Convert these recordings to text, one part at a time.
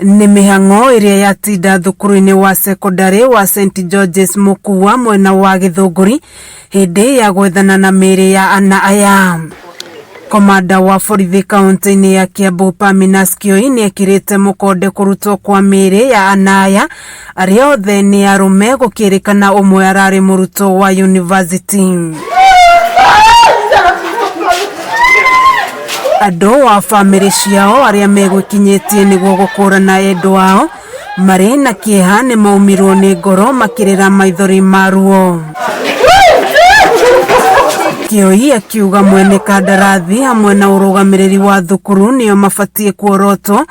Nĩ mĩhang'o ĩrĩa yatinda thukuru-inĩ wa cekondarĩ wa St George's Mũkua mwena wa Gĩthũngũri hĩndĩ ya gwethana na mĩĩrĩ ya ana aya. Komanda wa borithi kaunti-inĩ ya Kiambu Parmenas Kioi nĩ ekĩrĩte mũkonde kũrutwo kwa mĩĩrĩ ya ana aya arĩa othe nĩ arũme, gũkĩrĩkana ũmwe ararĩ mũrutwo wa university. Andũ a bamĩrĩ ciao arĩa megwĩkinyĩtie nĩguo gũkũrana endwa ao marĩ na kĩeha nĩ maumirwo nĩ ngoro makĩrĩra maithori ma ruo. Kĩoi akiuga mwene kandarathi hamwe na ũrũgamĩrĩri wa thukuru nĩo mabatiĩ kuorotwo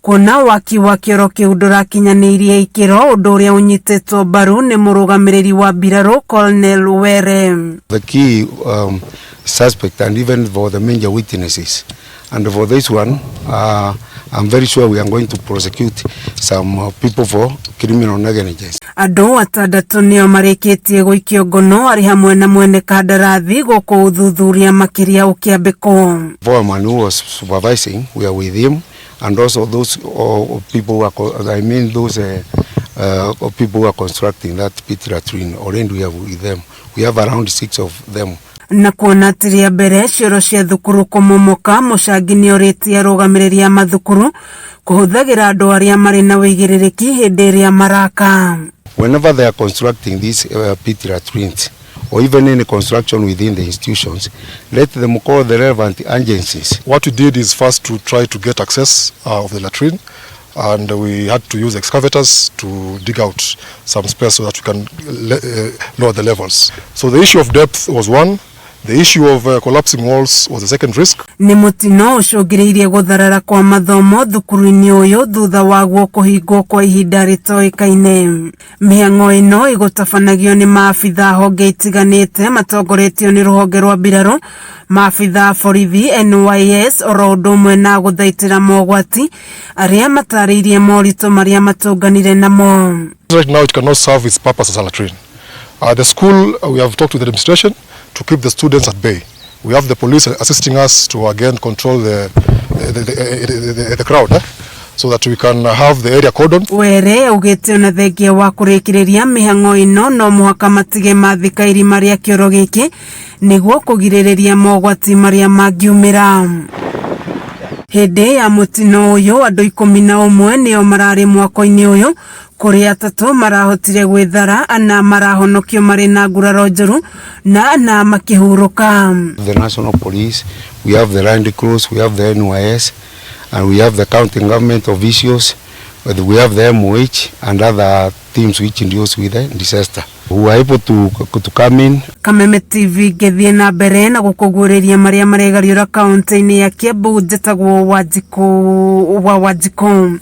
kuona waki wa kĩoro kĩu ndũrakinyanĩirie ikĩro, ũndũ ũrĩa ũnyitĩtwo mbaru nĩ mũrũgamĩrĩri wa mbirarũ Colonel Were. The key suspect and even for the major witnesses. And for this one, I'm very sure we are going to prosecute some people for criminal negligence. Andũ atandatũ nĩo marĩkĩtie gũikio ngono arĩ hamwe na mwene kandarathi gũkũ ũthuthuria makĩria ũkĩambĩkwo. Foreman who was supervising, we are with him, and also those people who are, I mean those people who are constructing that pit latrine, already we are with them. We have around six of them. Na kuona ti rĩa mbere cioro cia thukuru kũmomoka, mũcangi nĩ orĩtie arũgamĩrĩri a mathukuru kũhũthagĩra andũ arĩa marĩ na wĩigĩrĩrĩki hĩndĩ ĩrĩa maraka. Whenever they are constructing these pit latrines, or even any construction within the institutions, let them call the relevant agencies. What we did is first to try to get access of the latrine, and we had to use excavators to dig out some space so that we can lower the levels. So the issue of depth was one. The issue of collapsing walls was the second risk. Nĩ mũtino ũcũngĩrĩirie gũtharara kwa mathomo thukuru-inĩ ũyũ thutha waguo kũhingwo kwa ihinda rĩtoĩkaine. Mĩhang'o ĩno ĩgũtabanagio nĩ maabitha honge itiganĩte matongoretio nĩ rũhonge rwa mbirarũ, maabitha a borithi, NYS, oro ũndũ ũmwe na gũthaitĩra mogwati arĩa matarĩirie moritũ marĩa matũnganire namo. Right now it cannot serve its purpose as a latrine. The school, we have talked to the administration to keep the students at bay. We have the police assisting us to again control the crowd, eh? So that we can have the area cordoned. Were augĩte ona thengia wa kũrĩkĩrĩria mĩhang'o ĩno no mũhaka matige mathika irima rĩa kĩoro gĩkĩ nĩguo kũgirĩrĩria mogwati marĩa mangiumĩra. Hĩndĩ ya mũtino ũyũ andũ 11 nĩo mararĩ mwako-inĩ ũyũ, kũrĩ atatũ marahotire gwĩthara, ana marahonokio marĩ na nguraro njũru na ana makĩhurũka. The National Police, we have the Land Crews, we have the NYS, and we have the county government officials, but we have the MOH and other teams which deals with the disaster, who are able to come in. Kameme TV ngĩthiĩ na mbere na gũkũguũrĩria marĩa maregariũra kaunti-inĩ ya Kiambu, njĩtagwo Wanjikũ wa Wanjikũ.